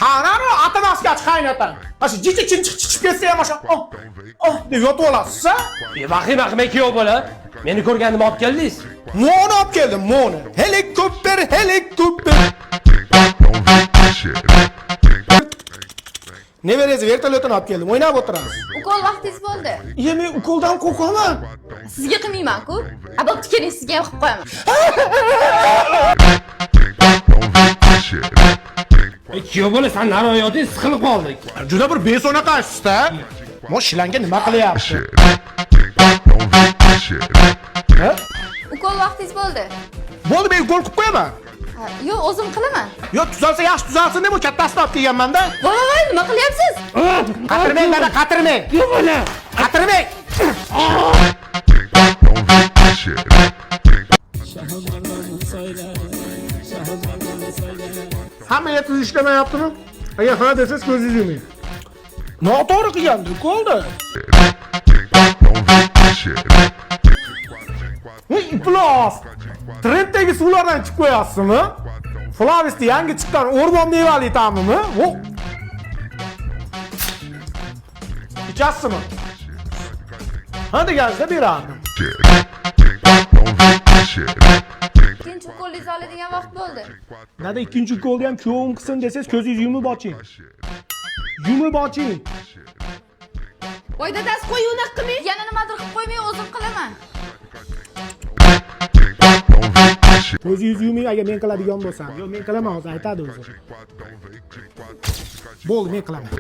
Qanani atamaskachi qaynotang. Mana shu jicha chimchiq chiqib ketsa ham o'sha oh, oh deb yotib olasiz-a? Vahima qilmay kuyov bola. Meni ko'rganimni olib keldingiz. Moni olib keldim, moni. Helikopter, helikopter. Nevarangizni vertolyotini olib keldim, o'ynab o'tirasiz. Ukol vaqtingiz bo'ldi. Iya, men ukoldan qo'rqaman. Sizga qilmayman-ku. A bo'pti, keling, sizga ham qilib qo'yaman. Kuyov bola, san nari yoting, siqilib qoldik. Juda bir beso'naqasiz-da. Mo shilanga nima qilyapti? Ha? Ukol vaqtingiz bo'ldi. Bo'ldi, men ukol qilib qo'yaman. Ha, yo'q, o'zim qilaman. Yo, tuzalsa yaxshi tuzalsin deb u kattasini olib kelganman-da. Voy voy voy, nima qilyapsiz? Qatirmang, dada, qatirmang. Kuyov bola. Qatirmang. Hamma tuz ishlamayaptimi? Agar ha desangiz ko'zingizni yuming. Noto'g'ri qilgandi, ukolni. Voy, iflos. Trenddagi suvlardan ichib qo'yapsizmi? Flavisni yangi chiqqan o'rmon mevali ta'mimi? Vo. Ichasizmi? Ha deganingizda berardim. Ikkinchi ukolingizni oladigan vaqt bo'ldi. Nada ikkinchi ukolni ham kuyovim qilsin desangiz ko'zingizni yumib oching. Yumib oching. Voy dadasi, qo'y, unaqa qilmang. Yana nimadir qilib qo'ymang, o'zim qilaman. Ko'zingizni yuming agar men qiladigan bo'lsam. Yo'q, men qilaman hozir aytadi o'zi. Bo'ldi, men qilaman.